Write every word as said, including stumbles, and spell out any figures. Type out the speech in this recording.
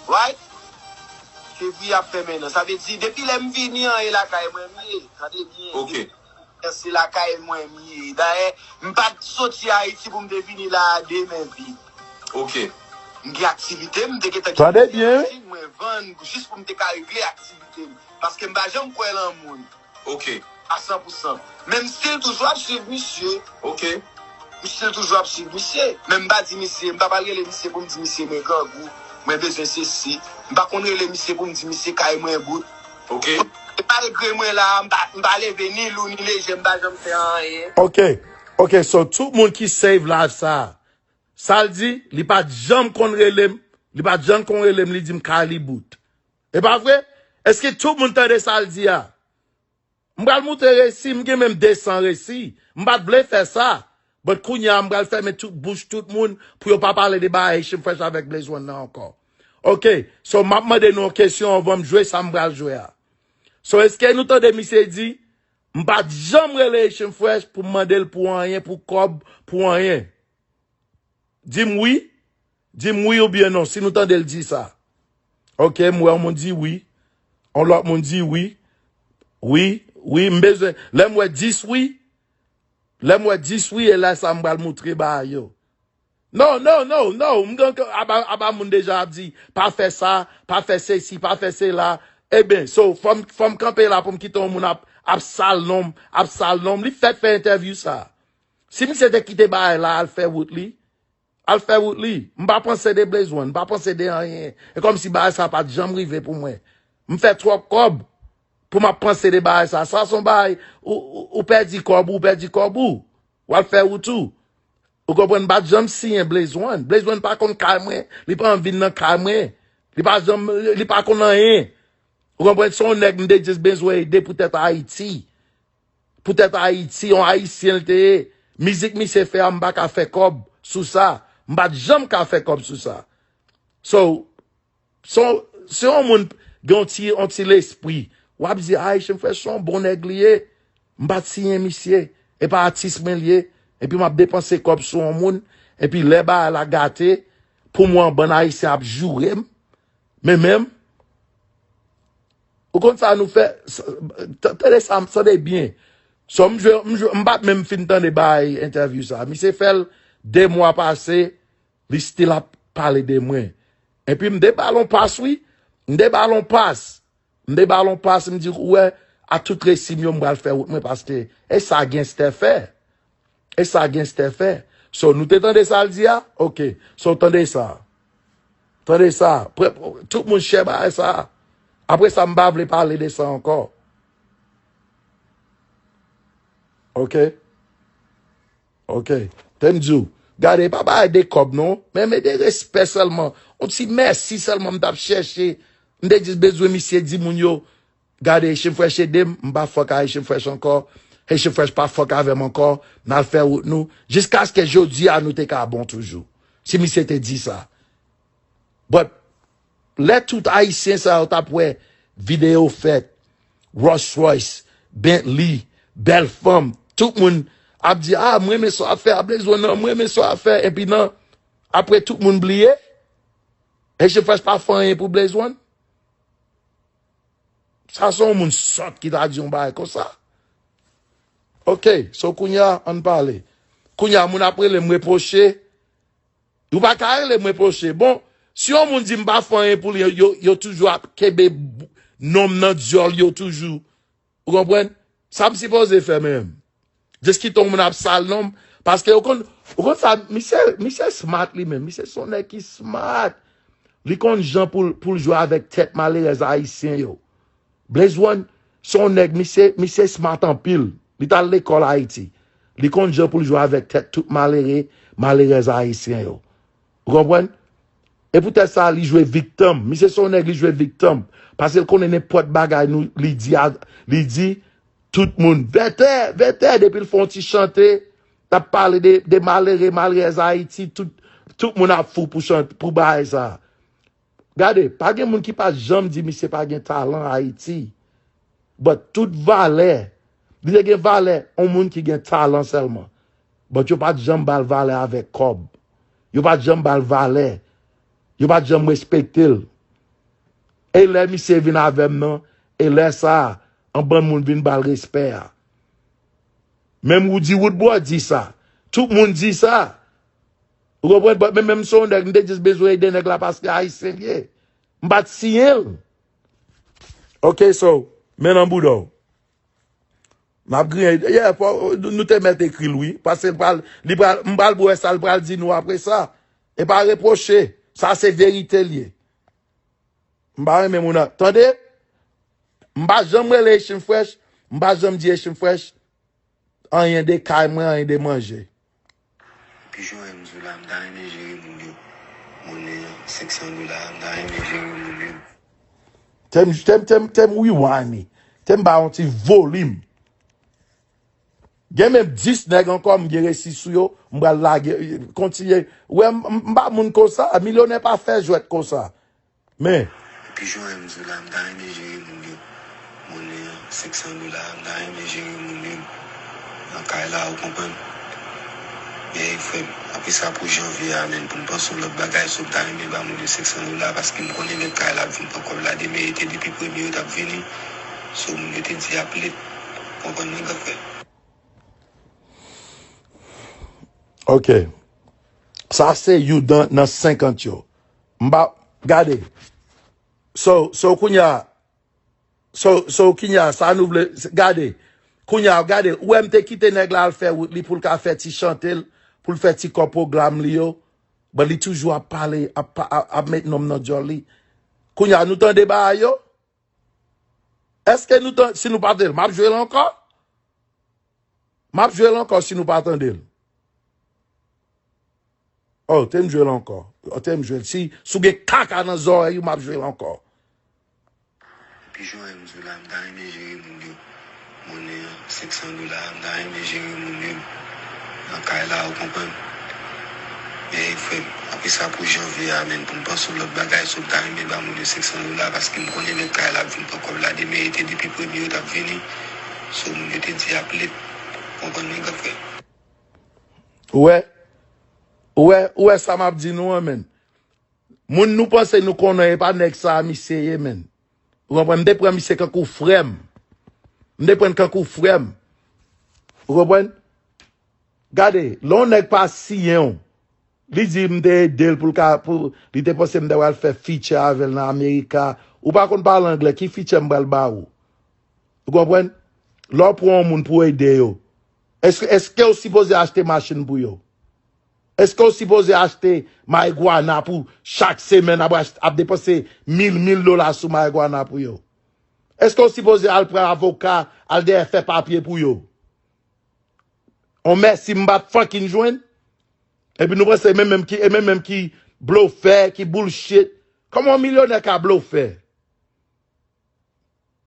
Right? Fevriye ap fèmen nan. Sa vle di, depi lè m vini an, e lakay mwen m ye. Tande byen. Ok. Depi se lakay mwen m ye. Dayè, m pa t soti Ayiti pou m te vini la a de men vid. Ok. M gen aktivite m, m te gentan gen Tande byen. Machin, mwen vann jis pou m te ka regle aktivite m. Paske m pa janm kwè lan moun. Ok. A san pou san. Men m still toujou ap swiv misye. Ok. M still toujou ap swiv misye. Men m pa di misye, m pa pral rele misye pou m di misye mwen grangou, mwen bezwen sesi. M pa konn rele misye pou m di misye kay mwen bout. Ok. E malgre mwen la, m pa, m pa leve ni lou ni leje, m pa janm fè anyen. Ok. Ok, so tout moun ki save live sa, sa l di, li pa t janm konn rele m, li pa t janm konn rele m, li di m kay li bout. E pa vre? Èske tout moun tande sa l di a? M pral moutre resi, m gen menm de san resi. M pa t vle fè sa. But kounye a, m pral fèmen tout bouch tout moun pou yo pa pale de bagay Haitian Fresh avèk Blaze One nan ankò. Ok, so m ap mande nou yon kesyon anvan m jwe sa m pral jwe a. So èske nou tande misye di, m pa t janm rele Haitian Fresh pou m mande l pou anyen, pou kòb, pou anyen? Di m wi. Di m wi oubyen non, si nou tande l di sa. Ok, m wè yon moun di wi. Yon lòt moun di wi. Wi, wi, m bezwen. Lè m wè dis wi, lè m wè dis wi, e lè sa m pral moutre bagay yo. No, no, no, no, m gen aba, aba moun deja ap di, pa fè sa, pa fè sesi, pa fè sela. Ebyen, so, fò m, fò m kanpe la pou m kite yon moun ap, ap sal non m, ap sal non m. Li fèk fè entèvyou sa. Si misye te kite bagay la al fè wout li, al fè wout li. M pa panse de Blaze One, m pa panse de anyen. E kòmsi bagay sa pa t janm rive pou mwen. M fè twòp kòb pou m ap panse de bagay sa. Sa se yon bagay, ou, ou, ou pèdi kòb ou, ou pèdi kòb ou. W al fè wout ou. Ou konprann, m pa t janm siyen Blaze One. Blaze One pa konn kay mwen, li pa vin nan kay mwen. Li pa janm, li pa konn anyen. Ou konprann, se yon nèg m te jis bezwen ede poutèt Ayiti. Poutèt Ayiti, yon Ayisyen l te ye. Mizik misye fè a, m pa ka fè kòb sou sa. M pa t janm ka fè kòb sou sa. So, se yon, se yon moun gen yon ti, yon ti lespri. W ap di, Haitian Fresh se yon bon nèg li ye. M pa t siyen misye. E pa atis mwen li ye. Epi m ap depanse kòb sou yon moun. Epi lè bagay la gate, pou mwen, bann Ayisyen ap joure m. Men menm, ou konn sa nou fè, s-, t-, tande sa, tande byen. So, m jwe, m jwe, m pa t menm fin tande bay entèvyou sa. Misye fè l de mwa pase, li still ap pale de mwen. Epi m te ba l on pas, wi. M te ba l on pas. M te ba l on pas, m di, ou wè, a tout resi m yo, m pral fè wout mwen, paske e sa genstè fè. E sa genstè fè. So, nou te tande sa l di a? Ok. So, tande sa. Tande sa. Pre-, tout moun share bagay sa. Apre sa, m pa vle pale de sa ankò. Ok? Ok. Te m di w, gade, pa bagay de kòb non, men, men de respè sèlman. On ti mèsi sèlman m t ap chèche. M te jis bezwen misye di moun yo, gade, Haitian Fresh ede m, m pa fuck a Haitian Fresh ankò. Haitian Fresh pa fuck avè m ankò. N al fè wout nou. Jiskaske jodi a nou te ka bon toujou. Si misye te di sa. But, lè tout Ayisyen sa yo t ap wè videyo fèt, Rolls Royce, Bentley, bèl fanm, tout moun ap di, ah, m renmen sa w ap fè a, Blaze One nan, m renmen sa w ap fè, epi nan, apre tout moun bliye, Haitian Fresh pa fè anyen pou Blaze One. Sa se yon moun sòt ki ta di yon bagay konsa. Ok, so kounye a, ann pale. Kounye a, moun ap rele m repwoche. Ou pa ka rele m repwoche. Bon, si yon moun di m pa fè anyen pou li, yo, yo toujou ap kenbe b-, non m nan dyòl yo toujou. Ou konprann? Sa m sipoze fè menm? Jis kite yon moun ap sal non m. Paske ou konn, ou konn sa, misye, misye smart li menm. Misye se yon nèg ki smart. Li konn jan pou l, pou l jwe avèk tèt malerèz ayisyen yo. Blaze One, se yon nèg, misye, misye smart anpil. Li t al lekòl Ayiti. Li konn jan pou l jwe avèk tèt tout malere, malerèz ayisyen yo. Ou konprann? E poutèt sa, li jwe viktim. Misye se yon nèg, li jwe viktim. Paske l konnen nenpòt bagay nou, li di, a, li di, tout moun, vètè, vètè, depi l fè yon ti chante, t ap pale de, de malere, malerèz Ayiti, tout, tout moun ap fou pou chante, pou bagay sa. Gade, pa gen moun ki pa janm di misye pa gen talan Ayiti. But tout valè, li te gen valè, yon moun ki gen talan sèlman. But yo pa t janm ba l valè avèk kòb. Yo pa t janm ba l valè. Yo pa t janm respekte l. E lè misye vin avè m nan, e lè sa a, yon bann moun vin ba l respè a. Menm Roody Woodbrow di sa. Tout moun di sa. Ou konprann? But men menm se yon nèg, m te jis bezwen ede nèg la paske ayisyen l ye. M pa t siyen l. Ok, so, men nan bouda w. M ap griyen. Yeah, fò, nou te mèt ekri l, wi. Paske l pral, li pral, m pral wè sa l pral di nou apre sa. E pa repwoche. Sa se verite l ye. M pa renmen moun nan. Tande? M pa janm rele Echin Fresh. M pa janm di Echin Fresh anyen de kay mwen, anyen de manje. Pi jan m di w la, m ta renmen jere moun yo. Monnen an, senk san dola, m ta renmen jere moun yo. Tem, tem, tem, tem rewind me. Tem ba yon ti volim. Gen menm dis nèg ankò m gen resi sou yo, m pral lage, kontinye. Ou wè, m, m, m pa moun konsa, milyonè pa fè jwèt konsa. Men. Epi jan m di w la, m ta renmen jere moun yo. Monnen an, senk san dola, m ta renmen jere moun yo. Nan kay la, ou konprann? Men, frè m, apre sa pou janvye a, menm, pou m panse yon lòt bagay, so m ta renmen ba moun yo senk san dola, paske m konnen lè kay la ap vin pran kòb la demen, e te depi premye yo t ap vini. So, moun yo te di ap late. Ou konprann mwen, gran frè? Ok. Sa se you dan nan senkant yo. M pa, gade. So, so kounye a, so, so kounye a, sa nou vle, gade. Kounye a, gade, ou wè m te kite nèg la al fè wout li pou l ka fè ti chante l, pou l fè ti kòb pwogram li yo. But li toujou ap pale, ap, pa- ap, ap met nonm nan djòl li. Kounye a, nou tande bagay yo? Èske nou tan, si nou pa tande l, m ap jwe l ankò? M ap jwe l ankò si nou pa tande l. Oh, te m jwe l ankò. Oh, te m jwe l. Si, si w gen kaka nan zòrèy ou, m ap jwe l ankò. Epi jan m di w la, m ta renmen jere moun yo. Monnen an, senk san dola, m ta renmen jere moun yo. Nan kay la, ou konprann? Men, frè m, apre sa pou janvye a, menm, pou m panse yon lòt bagay, so m ta renmen ba moun yo senk san dola, paske m konnen lè kay la ap vin pran kòb la demen, e te depi premye yo t ap vini. So, moun yo te di ap late. Ou konprann mwen, gran frè? Ou wè? Ou wè, ou wè sa m ap di nou an, menm? Moun nou panse nou konnen, e pa nèg sa a misye ye, menm. Ou konprann? M te pran misye kankou frè m. M te pran l kankou frè m. Ou konprann? Gade, lè yon nèg pa siyen w, li di m te ede l pou l ka, pou, li te panse m te pral fè feature avè l nan Amerika. Ou pa konn pale anglè, ki feature m pral ba ou? Ou konprann? Lè w pran yon moun pou ede yo, èske, èske w sipoze achte machin pou yo? Èske w sipoze achte marigwana pou chak semèn ap, ach- ap depanse mil, mil dola sou marigwana pou yo? Èske w sipoze al pran avoka, al dèyè fè papye pou yo? On mèsi m pa t fucking jwenn. Epi nou panse e menm menm ki, e menm menm ki blofè, ki bullshit. Kòman yon milyonè ka blofè?